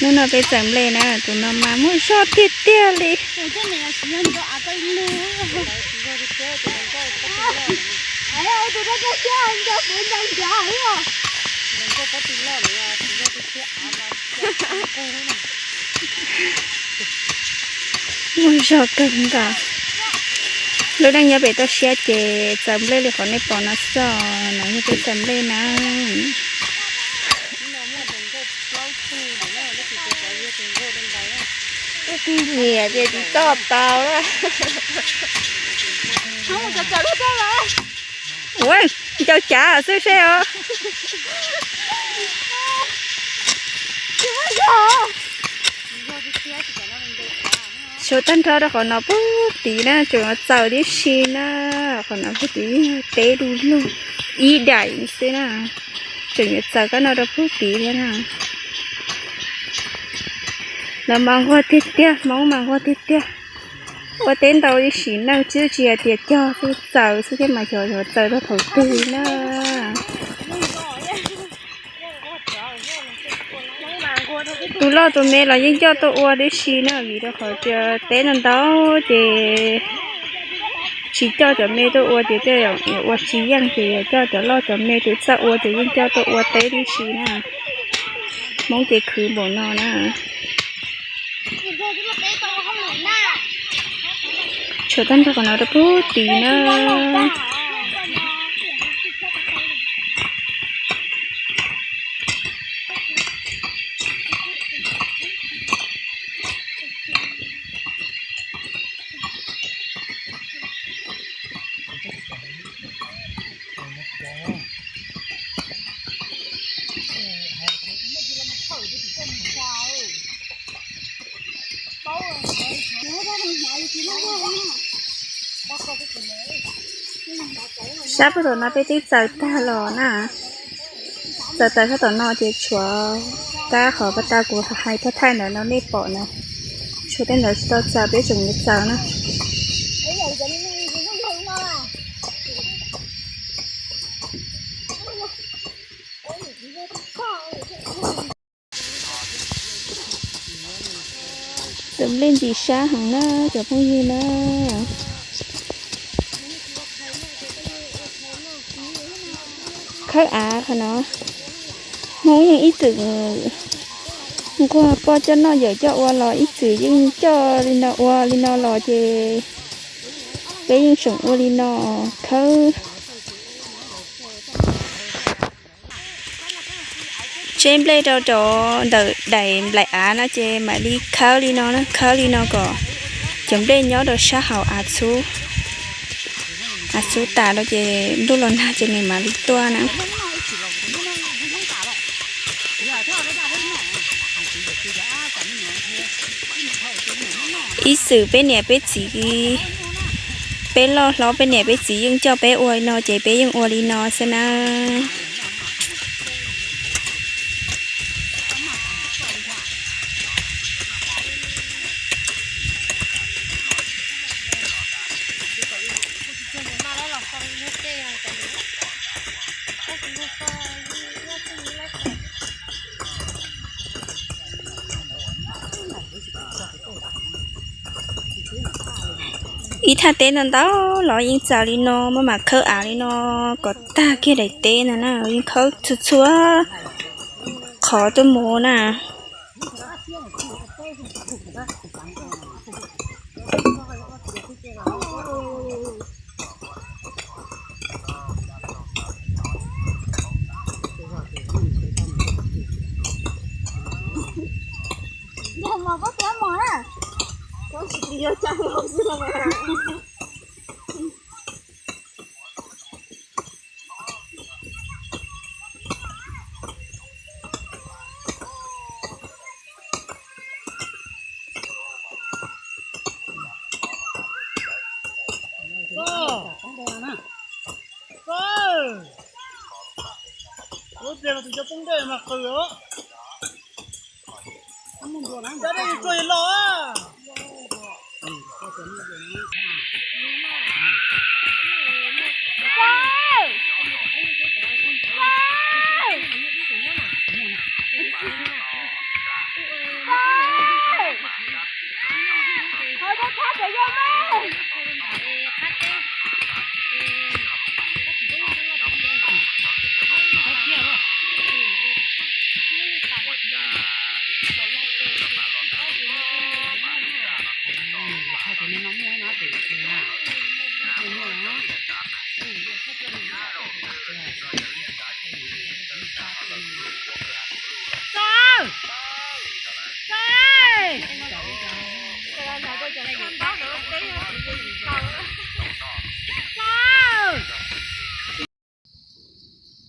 Hnub no peb txawm nplej na, tus no mas muaj zog tiag tiag li. Muaj zog kawg nkaus. Lub neej nyob pem toj siab ces txawm nplej li qhov nej pom no xwb, no yog peb txawm nplej na. Niam ces tsis toj tau lawm. Ua, ncaws cav xwb seb os. Tshuav tag nrho rau qhov no puag tid na, tseem yuav txaws tib si na. Qhov no puag tid yeej teb du lug ib daim xwb na, tseem yuav txaws kab no rau puag tid thiab na. Lawv mas nquag tiag tiag, Hmoob mas nquag tiag tiag. Ua teb ntau ib sim neej tsis tsis hais tias cog xwb, txaws xwb thiab mas xyov yuav txaws rau thaum twg na. Tus loj tus me los yeej coj tuaj ua tib si na, vim rau qhov tias teb no ntau ces tsis coj cov me tuaj ua ces tej zaum yuav ua tsis yeej ces yuav coj cov loj cov me tus txawj ua ces yeej coj tuaj ua teb tib si na. Hmoob ces khwv npaum no na. Tshuav tag nrho qhov no rau puag tid na. Sab puag tom no peb twb txaws tag los na. Txaws tag sab tom no ces tshuav kab qhov pas tas kuv hais thaj thaij ntawd no nej pom na. Tshuav tej ntawd tsis tau txaws, peb tseem yuav txaws na. Tus nplej ntxim sab heev na cov phooj ywg na. Khawb av qhov no, Hmoob yeej ib txwm nquag poj coj noj yawm coj ua los ib txwm yeej coj li no ua li no los ces peb yeej tseem ua li no khawb. Tseb nplej rau rau ntawm daim nplaim av no ces mam li khawb li no na, khawb li no kom cov nplej nyob rau sab hauv av xub, av xub tas rau ces ntuj los nag ces nws mam li tuaj na. Ib txwm peb niam peb txiv, peb loj hlob peb niam peb txiv yeej coj peb ua li no ces peb yeej ua li no xwb na. Ib thaj teb ntau ntau los yeej txaws li no, muab mam khawb av li no kom tag kiag daim teb no na, yeej khawb txhua txhua qhov tuaj mus na. Lub pliag no tus cov poob dej mas qw os. Cov dej tsuag los.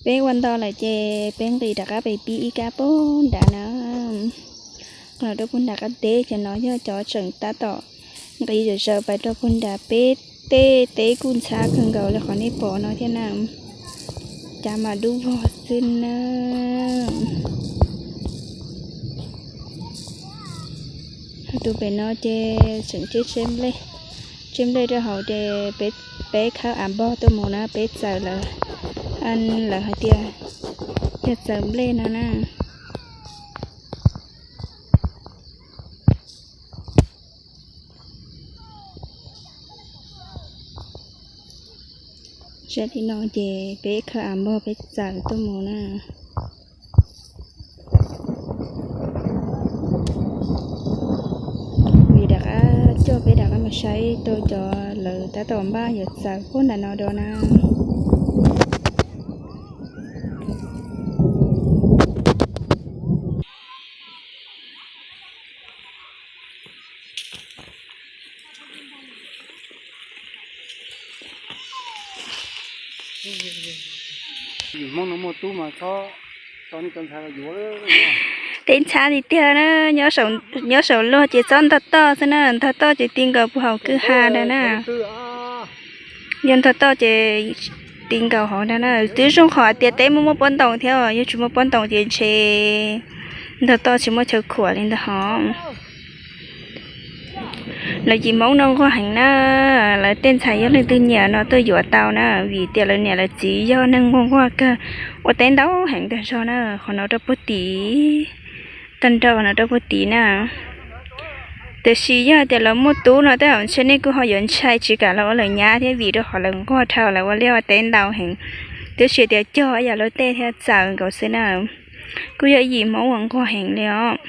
Peb ua ntau lawm ces peb nqis rov qab pem pib ib kab puag nrad na. Los rau puag nram qab teb, cov no yog cov tseem tab tom nqis zom zaws pais rau puag nrad. Peb tej teb kuj ntxhab kawg nkaus li qhov nej pom no thiab na. Cas mas dub vog xwb na. Tus pem no ces tseem tseb tseb nplej, tseb nplej rau hauv ces peb khawb av npog tuaj mus na, peb txaws lawv, lawv hais tias yog txaws nplej no na. Sab tim no ces peb khawb av npog peb txaws tuaj mus na. Vim rov qab coj peb rov qab mus saib rau cov lawv tab tom npaj yuav txaws puag nram no dua na. Teb ntxhab tiag tiag na, nyob saum luag ces txhob ntog toj xwb na, ntog toj ces ti nkaus puag hauv kwj ha ntag na. Yog ntog toj ces ti nkaus hauv ntag na. Twb zoo qhov tias teb muaj muaj pob ntoos thiab, yog tsis muaj pob ntoos ces ntshe ntog toj tsis muaj chaw khuam li ntag hov. Lawv yim Hmoob no nquag heev na, lawv tej ntxhais yog leej twg nyiam no tuaj yuav tau na, vim tias lawv niam lawv txiv yog neeg nquag nquag kawg, ua teb ntau heev tag zog na, qhov no rau puag tid, tag nrho qhov no rau puag tid na. Tiam sis yog tias lawv muaj tub no tej zaum ntshe nej kuj ho yuav ntshai tsis kam los ua lawv nyab thiab, vim rau qhov lawv nquag dhau, lawv ua liaj ua teb ntau heev. Tiam sis tias cog yam luag tej thiaj txawv nkaus xwb na. Kuj yog ib yim Hmoob uas nquag heev li os.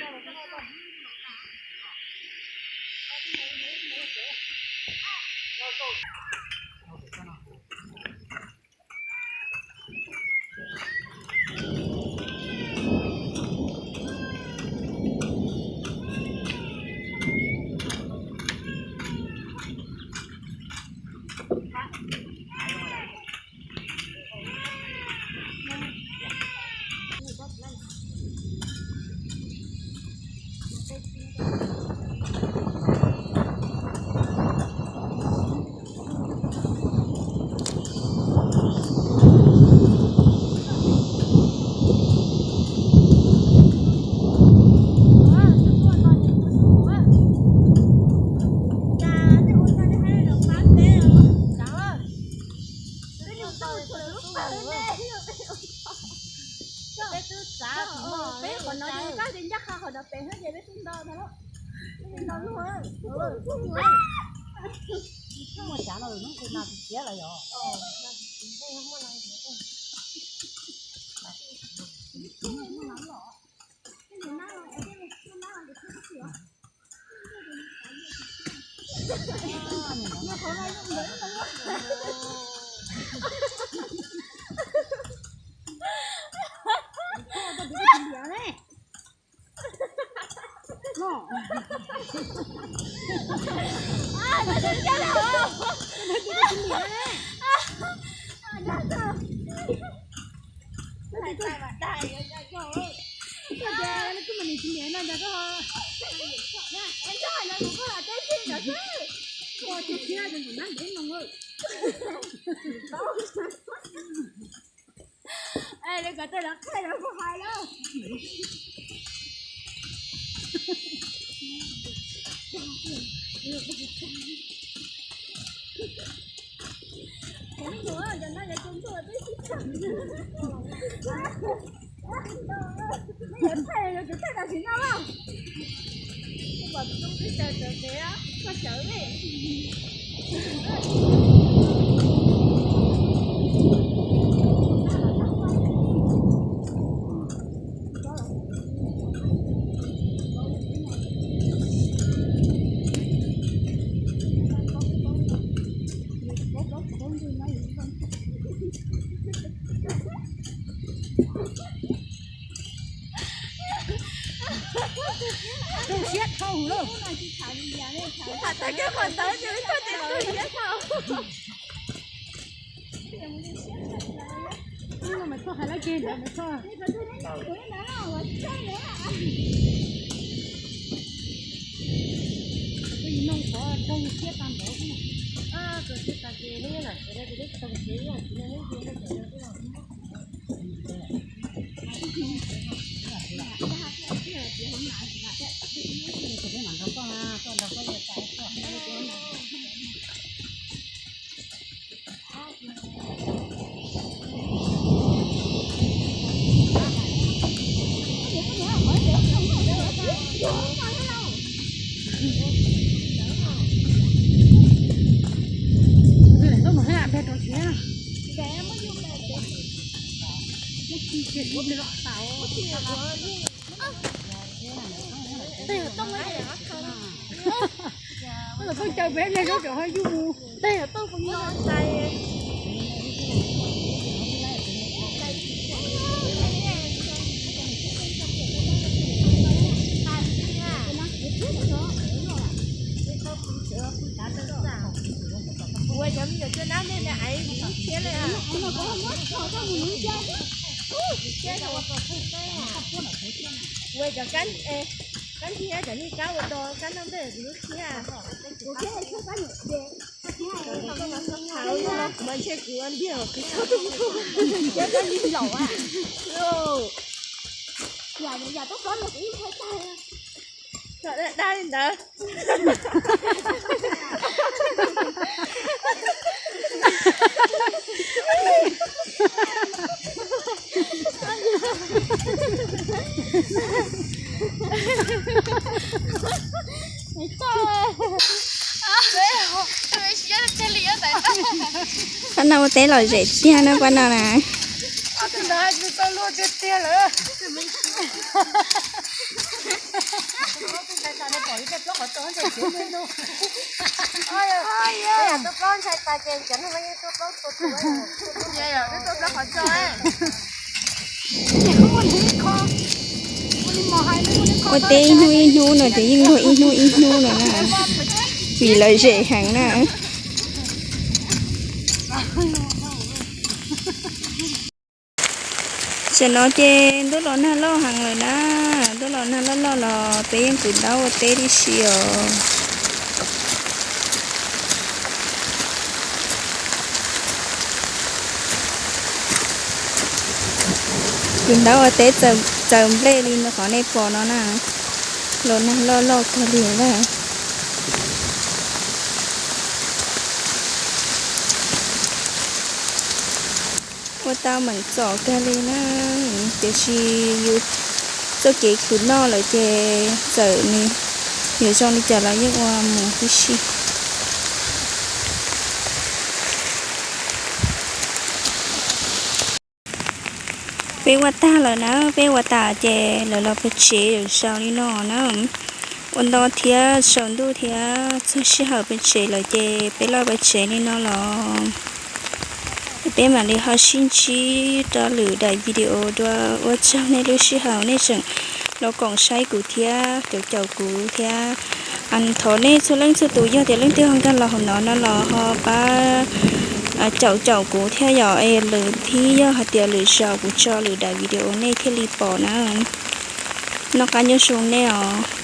Peb twb txav peb qhov no ces koj ces ncaj qha qhov no pem thiab ces peb twb nto ntag. Peb nto luaj. Muaj tsav no hnub twg no tsis tiav lawm yom. Zoo siab dhau lawm. Tham tag kiag qhov ntawd ces txog tias zoo siab dhau. Mas txog hais lawv ke ntawd mas txog. Nug qhov zoo siab tag npaum. Txog siab tag ces neb lam tsev no ces neb txog tsev, txiv no neb ntsia neb tsev no. Tej yog tooj, peb yog rau cov ho yug mus. Tej yog tooj puas yog tais. Ua cov me nyuam cuaj nab nej na, aiv lub tshiab lawm. Ua cov kab, kab nrhiab, cov niag kab ua do kab noj nplej lub tshiab. Kuv mas ntshe kuv ua ntiag kuv txhob ua kab nrhiab laus. Yam tub plob no kuv yeej ntshai tag. Txog dag dag li ntawd. Pab no ua teb lom zem tiag na pab no na. Ua teb ib hnub ib hnub no ces yeej luag ib hnub ib hnub no na, vim lom zem heev na. Tam no ces ntuj los nag loj heev lawm na, ntuj los nag loj loj los peb yeej kwv ntaub ua teb tib si os. Kwv ntaub ua teb txaws nplej li qhov nej pom no na, los nag loj loj kawg li na. Ua tau meem txom kawg li na, tiam sis yus txoj kev khwv noj lawm ces txawm nws yuav zoo li cas los yeej ua mus tib si. Peb ua tag lawm na, peb ua tas ces lawv los pawg tsev zaum li no na. Ua nto thiab tsaus ntuj thiab txog sij hawm pawg tsev lawm ces peb los pawg tsev li no los. Peb mam li ho sib ntsib rau lwm daim video dua. Ua tsaug nej lub sij hawm nej tseem los koom saib kuv thiab caum caum kuv thiab. Thov nej txhua leej txhua tus yog tias leej twg ho nkag los hauv no no los ho pab caum caum kuv thiab yom, es lwm thib yog hais tias lwm zaus kuv tso lwm daim video nej thiaj li pom na. Noj qab nyob zoo nej os.